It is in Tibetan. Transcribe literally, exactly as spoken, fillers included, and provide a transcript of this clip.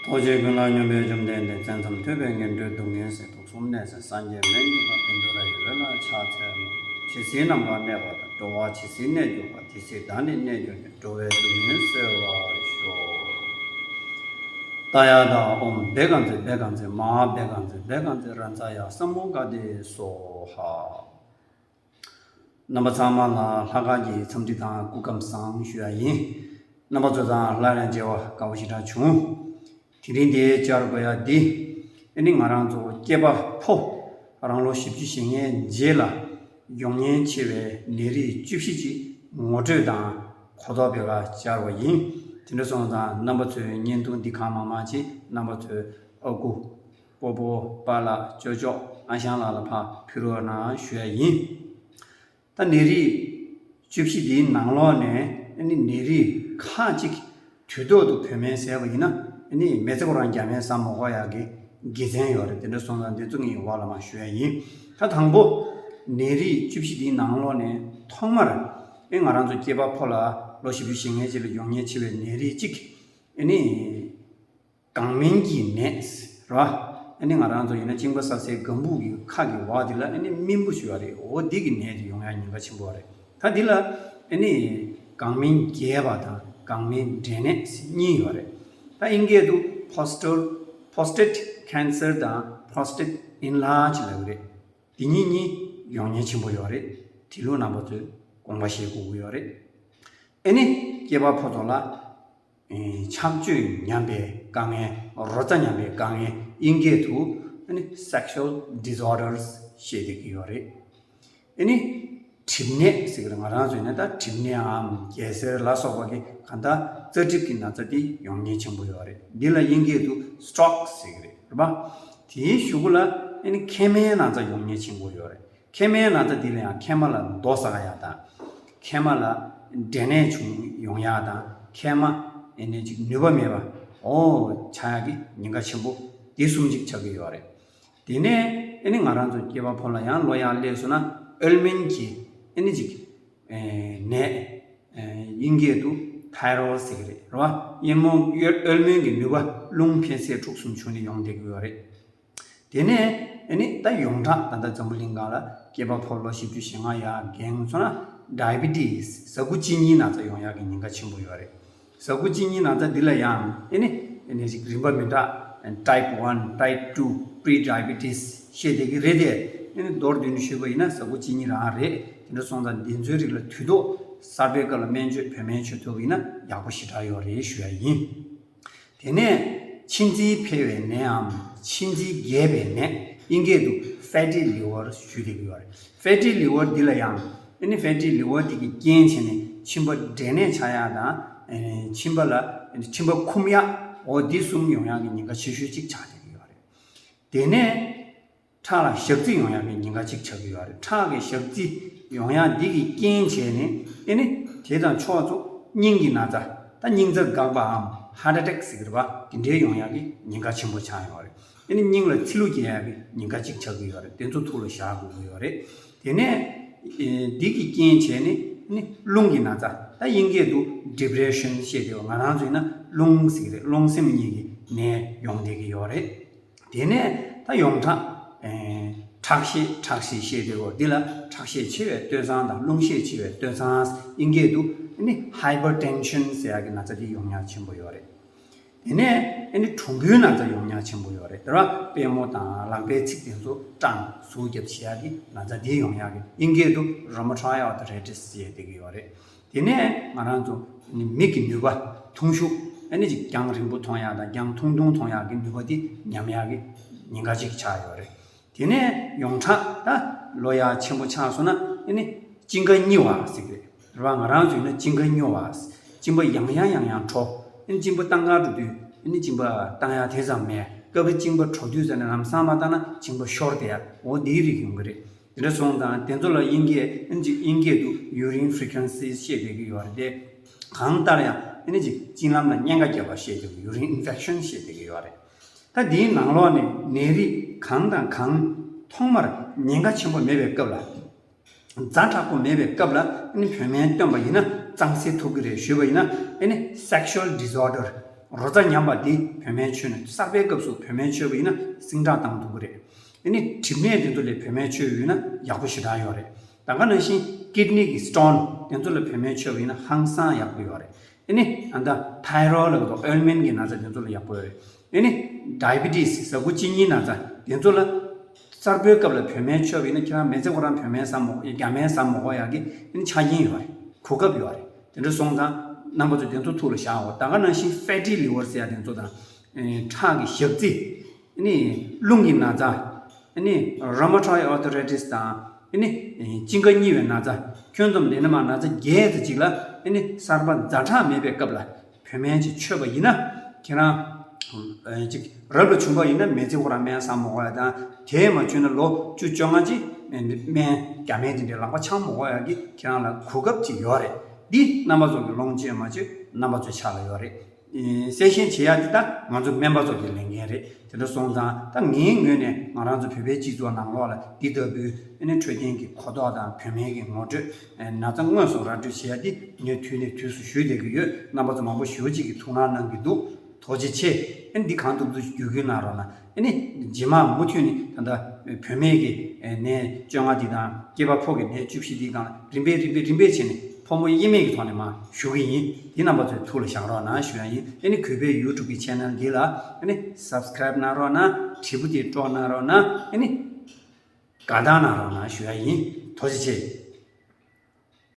རྡོ་རྗེ་ཀུན་ལ་སྙོམས་པའི་བཅོམ་ལྡན་འདས། བཙན་ཐབས་ཐོད་པའི་ངན་འགྲོའི་སྡུག་བསྔལ་སེལ། དུག་གསུམ་ནད་སེལ་སངས་རྒྱས་སྨན་གྱི་བདག། བཻ་ཌཱུརྱ་ཡི་འོད་ལ་ཕྱག་འཚལ་ལོ། ཇི་སྲིད་ནམ་མཁའ་གནས་པ་དང་། འགྲོ་བ་ཇི་སྲིད་གནས་གྱུར་པ། དེ་སྲིད་བདག་ནི་གནས་གྱུར་ནས། འགྲོ་བའི་སྡུག་བསྔལ་སེལ་བར་ཤོག། ཏདྱ་ཐཱ། ཨོཾ་བྷཻ་ཥ་ཛྱེ་བྷཻ་ཥ་ཛྱེ་མ་ཧཱ་བྷཻ་ཥ་ཛྱེ་བྷཻ་ཥ་ཛྱེ་རཱ་ཛཱ་ཡ་ས་མུདྒ་ཏེ་སྭཱ་ཧཱ། རྣམ་པ་ཚང་མ་ལ་ལྷག་དཀར་གྱི་འཚམས་འདྲི་དང་སྐུ་ཁམས་བཟང་ཞུ་ཡ་ཡིན། རྣམ་པ་ཚོ་དང་སླར་ཡང་མཇལ་བ་དགའ་བོ་ཞེ་དྲག་བྱུང་། དེ་རིང་འདིར་བཅར་དགོས་ཡ་འདི། ཨ་ནི་ང་རང་ཚོ་སྐྱེས་པ་ཕོ་རང་ལོ་བཞི་བཅུ་ཞེ་ལྔའི་རྗེས་ལ་ཡོང་ཉེན་ཆེ་བའི་ནད་རིགས་བཅུ་བཞི་ཅིག་ངོ་སྤྲོད་དང་གོ་རྟོགས་སྤེལ་ག་བཅར་བ་ཡིན། དེ་འདྲ་སོང་ཙང་རྣམ་པ་ཚོའི་བརྙན་ཐུང་འདི་གང་མང་མང་ཅིག་རྣམ་པ་ཚོའི་ཨ་ཁུ། སྤོ་བོ། པཱ་ལགས། ཅོ་ཅོ། ཨ་ཞང་ལགས་ལ་ཕར་ཕུལ་རོགས་གནང་ཞུ་ཡ་ཡིན། ད་ནད་རིགས་བཅུ་བཞི་འདིའི་ནང་ལོགས་ནས་ཨ་ནི་ནད་རིགས་ཁག་ཅིག་དུས་ཐོག་ཏུ་བོད་སྨན་བཟས་པ་ཡིན་ན་ཨ་ནི་མི་ཚེ་ཁོ་རང་རྒྱ་སྨན་ཟ་མ་དགོས་ཡག་གི་དགེ་མཚན་ཡོད་རེད། དེ་འདྲ་སོང་ཙང་འདི་ཚོ་ངས་འོག་ལ་མར་ཞུ་ཡ་ཡིན། ད་དང་པོ་ནད་རིགས་བཅུ་བཞི་འདིའི་ནང་ལོགས་ནས་ཐོག་མར་ཨེ་ང་རང་ཚོ་སྐྱེས་པ་ཕོ་ལ་ལོ་བཞི་བཅུ་ཞེ་ལྔའི་རྗེས་ལ་ཡོང་ཉེན་ཆེ་བའི་ནད་རིགས་གཅིག་ཨ་ནི། ལྒང་སྨན་གྱི་ནད་རེད་བ། ཨ་ནི་ང་རང་ཚོ་ཡིན་ན་གཅིན་པ་ཟ་སའི་སྒམ་སྦུག་གི་ཁ་གི་འོག་དེ་ལ་ཨ་ནི་སྨིན་པོ་ཞུ་བ་རེད། འོ་འདི་གི་ནད་དེ་ཡོང་ཡ་ཉེན་ཁ་ཆེན་པོ་རེད། ད་འདི་ལ་ཨ་ནི་ལྒང་སྨན་རྒྱས་པ་དང་ལྒང་སྨན་འབྲས་ནད་གཉིས་ཡོད་རེད། ད་ཨིན་སྐད་དུ་prostate prostate cancer དང་prostate enlarge ལབ་ཀྱི་རེད། འདི་གཉིས་གཉིས་ཡོང་ཉེན་ཆེན་པོ་ཡོད་རེད། དེ་ལུགས་རྣམ་པ་ཚོས་དགོངས་པ་བཞེས་དགོས་ཀྱི་ཡོད་རེད། ཨ་ནི་སྐྱེས་པ་ཕོ་ཚོ་ལ། ཨེ་ཆགས་སྤྱོད་ཉམས་པའི་དཀའ་ངལ། རོ་རྩ་ཉམས་པའི་དཀའ་ངལ། ཨིན་སྐད་དུ་ཨ་ནི་sexual disorders བཤད་བསྡད་ཀྱི་ཡོད་རེད། ཨ་ནི་གྲིབ་ནད་ཟེར་གི་རེད། ང་རང་ཚོ་ཡིན་ན་ད་གྲིབ་ནད་འམ་རྒྱལ་སྲས་ལ་སོགས་པ་གི་གང་ལྟར་རྩ་གྲིབ་ཀྱི་ན་ཚ་དེ་ཡོང་ཉེན་ཆེན་པོ་ཡོད་རེད། འདི་ལ་ཨིན་སྐད་དུ་stroke ཟེར་གི་རེད། རེད་པ། དེའི་གཞུག་གུ་ལ་ཨ་ནི་མཁལ་མའི་ན་ཚ་ཡོང་ཉེན་ཆེན་པོ་ཡོད་རེད། མཁལ་མའི་ན་ཚ་འདི་ལ་ཡང་མཁལ་མ་ལ་རྡོ་ཟ་ཡ་དང་། མཁལ་མ་ལ་འབྲས་ནད་བྱུང་ཡོང་ཡ་དང་། མཁལ་མ་ཨེ་ནས་ཅིག་ནུས་པ་མེད་པ་འོ་ཆགས་ཡ་གི་ཉེན་ཁ་ཆེན་པོ་འདི་གསུམ་ཅིག་ཆགས་ཀྱི་ཡོད་རེད། དེ་ནས་ཨེ་ནི་ང་རང་ཚོ་སྐྱེས་པ་ཕོ་ལ་ཡང་ལོ་ཡར་སླེབས་སོང་ན་ཨོལ་སྨན་གྱི་ཨེ་ནི་ཅིག་ནད། ཨིན་སྐད་དུ་ཐའི་རོ་ཟེར་གི་རེད། རེད་བ། ཨོལ་སྨན་གྱི་ནུས་པ་རླུང་འཕེལ་ཟད་འཁྲུག་གསུམ་བྱུང་ནས་ཡོང་བསྡད་ཀྱི་ཡོད་རེད། དེ་ནས་ཨ་ནི་ད་ཡོངས་གྲགས་ད་ལྟ་འཛམ་བུ་གླིང་སྒང་ལ་སྐྱེས་པ་ཕོ་ལོ་བཞི་བཅུ་ཞེ་ལྔ་ཡར་འགེངས་སོང་ན་ཌའི་བི་ཊི་སི་ཟ་ཁུ་གཅིན་སྙིའི་ན་ཚ་ཡོང་ཡག་གི་ཉེན་ཁ་ཆེན་པོ་ཡོད་རེད། ཟ་ཁུ་གཅིན་སྙིའི་ན་ཚ་འདི་ལ་ཡང་ཨ་ནི་ཨ་ནི་ཅིག་རིམ་པ་མི་འདྲ། type one, type two, pre diabetes བཤད་བསྡད་ཀྱི་རེད་དེ། ཨ་ནི་མདོར་བསྡུས་ནས་ཞུས་པ་ཡིན་ན་ཟ་ཁུ་གཅིན་སྙི་རང་རེད། དེ་འདྲ་སོང་ཙང་འདི་ཚོའི་རིགས་ལ་དུས་ཐོག་གསར་པའི་སྐབས་ལ་སྨན་བཅོས་བོད་སྨན་བཅོས་ཐུབ་པ་ཡིན་ན་ཡག་པོ་ཞེ་དྲག་ཡོད་རེད་ཞུ་ཡ་ཡིན། དེ་ནས་མཆིན་ཚད་འཕེལ་བའི་ནད་འམ་མཆིན་ཚད་རྒྱས་པའི་ནད། ཨིན་སྐད་དུ་fatty liver ཞུས་བསྡད་ཀྱི་ཡོད་རེད། fatty liver འདི་ལ་ཡང་ཨ་ནི་fatty liver འདི་གི་རྐྱེན་བྱས་ནས་མཆིན་པ་འབྲས་ནད་ཆགས་ཡག་དང་། ཨ་ནི་མཆིན་པ་ལ་མཆིན་པ་འཁུམ་ཡག་འོ་འདི་གསུམ་ཡོང་ཡག་གི་ཉེན་ཁ་ཆེ་ཤོས་གཅིག་ཆགས་བསྡད་ཀྱི་ཡོད་རེད། དེ་ནས་ཁྲག་ལ་ཞག་རྩི་ཡོང་ཡག་གི་ཉེན་ཁ་གཅིག་ཆགས་ཀྱི་ཡོད་རེད། ཁྲག་གི་ཞག་རྩི་ཡོང་ཡག་འདི་གི་རྐྱེན་བྱས་ནས་ཨེ་ནི་དེ་དང་ཕྱོགས་མཚུངས་སྙིང་གི་ན་ཚ། ད་སྙིང་རྩ་འགག་པའམ་heart attack ཟེར་གི་རེད་པ། དེ་འདྲའི་ཡོང་ཡག་གི་ཉེན་ཁ་ཆེན་པོ་ཆགས་ཡོད་རེད། ཨེ་ནི་སྙིང་ལ་ཚིལ་ལུ་སྐྱེ་ཡག་གི་ཉེན་ཁ་གཅིག་ཆགས་ཀྱི་ཡོད་རེད། དེ་ཚོ་ཐུགས་ལ་བཞག་དགོས་ཀྱི་ཡོད་རེད། དེ་ནས་ཨེ་འདི་གི་རྐྱེན་བྱས་ནས་ཨེ་ནི་རླུང་གི་ན་ཚ། ད་ཨིན་སྐད་དུ་depression བཤད་དེ། ང་རང་ཚོ་ཡིན་ན་རླུང་ཟེར་གི་རེད། རླུང་སེམས་གཉིས་ཀྱི་ནད་ཡོང་བསྡད་ཀྱི་ཡོད་རེད། དེ་ནས་ད་ཡོངས་གྲགས། ཨེ་ཁྲག་ཤེད། ཁྲག་ཤེད་བཤད་དེ་གོ། འདི་ལ་ཁྲག་ཤེད་ཆེ་བའི་སྟོད་འཚངས་དང་རླུང་ཤེད་ཆེ་བའི་སྟོད་འཚངས། ཨིན་སྐད་དུ་ཨ་ནི་hypertension ཟེར་ཡག་གི་ན་ཚ་འདི་ཡོང་ཡག་ཆེན་པོ་ཡོད་རེད། དེ་ནས་ཨ་ནི་གྲུམ་བུའི་ན་ཚ་ཡོང་ཡག་ཆེན་པོ་ཡོད་རེད། དེ་ར་པུས་མོ་དང་ལག་པའི་ཚིགས་དེ་ཚོ་སྐྲངས་ཟུག་རྒྱབ་བྱེད་ཡག་གི་ན་ཚ་འདི་ཡོང་ཡག་གི། ཨིན་སྐད་དུ་rheumatoid arthritis ཟེར་བསྡད་ཀྱི་ཡོད་རེད། དེ་ནས་ང་རང་ཚོ་མིག་གི་ནུས་པ། ཐུང་ཤུགས། ཨ་ནི་ཅིག་རྒྱང་རིང་པོ་མཐོང་ཡག་དང་རྒྱང་ཐུང་ཐུང་མཐོང་ཡག་གི་ནུས་པ་དེ་ཉམས་ཡག་གི་ཉེན་ཁ་ཅིག་ཆགས་ཡོད་རེད། དེ་ནས་ཡོངས་གྲགས་ད་ལོ་ཡག་ཆེན་པོ་ཆགས་སོང་ན་ཨ་ནི་གཅིན་ཁ་སྙི་བ་ཟེར་གི་རེད། རེད་བ། ང་རང་ཚོ་ཡིན་ན་གཅིན་ཁ་སྙི་བ། གཅིན་པ་ཡང་ཡང་ཡང་ཡང་འཁྲོ། ཨ་ནི་གཅིན་པ་བཏང་ག་འགྲོ་དུས་ཨ་ནི་གཅིན་པ་བཏང་ཡག་དེ་ཙམ་མེད། སྐབས་རེ་གཅིན་པ་འཁྲོ་དུས་ཙམ་ནས་ལམ་སང་མ་བཏང་ན་གཅིན་པ་ཤོར་བསྡད་ཡག་འོ་འདིའི་རིགས་ཡོང་གི་རེད། དེ་འདྲ་སོང་ཙང་དེ་ཚོ་ལ་དབྱིན་སྐད། ཨིན་ཇི། དབྱིན་སྐད་དུ་urine frequency བཤད་བསྡད་ཀྱི་ཡོད་རེད་དེ། གང་ལྟར་ཡང་ཨ་ནི་ཅིག་གཅིན་ལམ་ལ་གཉན་ཁ་བརྒྱབ་པ་བཤད་བསྡད་ཀྱི། urine infection བཤད་བསྡད་ཀྱི་ཡོད་རེད། ད་འདིའི་ནང་ལོགས་ནས་ནད་རིགས་གང་དང་གང་ཐོག་མར་ཉེན་ཁ་ཆེན་པོ་མེད་པའི་སྐབས་ལ། ཛ་དྲག་པོ་མེད་པའི་སྐབས་ལ་ཨ་ནི་བོད་སྨན་བསྟེན་པ་ཡིན་ན་གཙང་སེལ་ཐུབ་ཀྱི་རེད་ཞུས་པ་ཡིན་ན། ཨ་ནི་sexual disorder རོ་རྩ་ཉམས་པ་འདི་བོད་སྨན་མཆོད་ན། གསར་པའི་སྐབས་སུ་བོད་སྨན་མཆོད་པ་ཡིན་ན་སིང་དྲག་བཏང་ཐུབ་ཀྱི་རེད། ཨ་ནི་གྲིབ་ནད་དེ་ཚོ་ལ་བོད་སྨན་མཆོད་ཡོད་ན་ཡག་པོ་ཞེ་དྲག་ཡོད་རེད། ད་ག་ནང་བཞིན་ཀིད་ནི་གི་སི་ཊོན་དེ་ཚོ་ལ་བོད་སྨན་མཆོད་པ་ཡིན་ན་ཧང་སང་ཡག་པོ་ཡོད་རེད། ཨ་ནི་ད་ལྟ་ཐའི་རོ་ལབ་དང་ཨོལ་མན་གྱི་ན་ཚ་དེ་ཚོ་ལ་ཡག་པོ་ཡོད་རེད། ཨ་ནི་ཌའི་བི་ཊི་སི་ཟ་ཁུ་གཅིན་སྙི་ན་ཚ་དེ་ཚོ་ལ་གསར་པའི་སྐབས་ལ་བོད་སྨན་མཆོད་པ་ཡིན་ན། ཁྱེད་རང་མི་ཚེ་ཁོ་རང་བོད་སྨན་ཟ་མ་དགོས། རྒྱ་སྨན་ཟ་མ་དགོས་ཡག་གི་ཨ་ནི་ཆ་རྐྱེན་ཡོད་རེད། གོ་སྐབས་ཡོད་རེད། དེ་འདྲ་སོང་ཙང་རྣམ་པ་ཚོས་དེ་ཚོ་ཐུགས་ལ་བཞག་འོ། ད་ག་ནང་བཞིན་ཕེ་ཊི་ལི་ཝར་ཟེར་ཡག་དེ་ཚོ་དང་། ཨེ་ཁྲག་གི་ཞག་རྩི། ཨ་ནི་རླུང་གི་ན་ཚ། ཨ་ནི་རོ་མ་ཊོའི་ཨར་ཐོ་རའི་ཊི་སི་དང་། ཨ་ནི་ཨེ་གཅིན་ཁ་སྙི་བའི་ན་ཚ། ཁྱོན་བསྡོམས་ལས་སྣ་མང་ན་ཚ་བརྒྱད་ཙམ་ཅིག་ལ། ཨ་ནི་གསར་པ་ཛ་དྲག་མེད་པའི་སྐབས་ལ་བོད་སྨན་ཅིག་མཆོད་པ་ཡིན་ན། ཁྱེད་རང་ཨེ་ཅིག་རབ་ལ་བྱུང་པ་ཡིན་ན་མི་ཚེ་ཁོ་རང་སྨན་ཟ་མ་དགོས་ཡག་དང་། དེ་མ་བྱུང་ན་ལོ་བཅུ་བཅོ་ལྔ་ཅིག་སྨན། རྒྱ་སྨན་དེ་འདྲའི་ལག་པ་འཆང་མ་དགོས་ཡག་གི་ཁྱེད་རང་ལ་གོ་སྐབས་ཅིག་ཡོད་རེད། འདི་རྣམ་པ་ཚོ་གི་ལོངས་སྤྱོད་མ་བྱོས། རྣམ་པ་ཚོའི་ཕྱག་ལ་ཡོད་རེད། ཨེ་གསལ་བཤད་བྱེད་ཡག་འདི་ད་ང་ཚོ་སྨན་པ་ཚོ་གི་ལས་འགན་རེད། དེ་འདྲ་སོང་ཙང་ད་ངའི་ངོས་ནས་ང་རང་ཚོ་བོད་པའི་སྤྱི་ཚོགས་ནང་ལོགས་ལ་འདི་ལྟ་བུའི་ཨ་ནི་འཕྲོད་བསྟེན་གྱི་གོ་རྟོགས་དང་བོད་སྨན་གྱི་ངོ་སྤྲོད། ཨེ་ན་ཚ་དངོས་སུ་ར་སྤྲོད་བྱེད་ཡག་འདི་ངས་དུས་ནས་དུས་སུ་ཞུས་བསྡད་ཀྱི་ཡོད། རྣམ་པ་ཚོ་མང་པོ་ཞེ་པོ་ཅིག་གིས་ཐུགས་སྣང་གནང་གི་འདུག། ཐུགས་རྗེ་ཆེ། ཨ་ནི་འདི་གང་ཐུབ་ཐུབ་བརྒྱུད་སྐུལ་གནང་རོགས་གནང་། ཨ་ནི་རྗེས་མ་མུ་མཐུད་ནས་ད་ལྟ་བོད་སྨན་གྱི་ནད་བཅོ་ལྔ་འདི་དང་། སྐྱེས་པ་ཕོ་གི་ནད་བཅུ་བཞི་འདི་སྒང་ལ་རིམ་པས་རིམ་པས་རིམ་པས་བྱས་ནས་ཕོ་མོ་དབྱེ་མེད་ཀྱི་ཐོག་ནས་མར་ཞུ་གི་ཡིན། འདི་རྣམ་པ་ཚོས་ཐུགས་ལ་བཞག་རོགས་གནང་ཞུ་ཡག་ཡིན། ཨ་ནི་གུས་པས་ཡུ་ཊུབ་ཀྱི་ཆེ་ནལ་འདི་ལ་ཨ་ནི་སབ་སི་ཀེ་རེབ་གནང་རོགས་གནང་། དྲིལ་བུ་དེ་དཀྲོག་གནང་རོགས་གནང་། ཨ་ནི་དགའ་རྟགས་གནང་རོགས་གནང་ཞུ་ཡག་ཡིན། ཐུགས་རྗེ་ཆེ།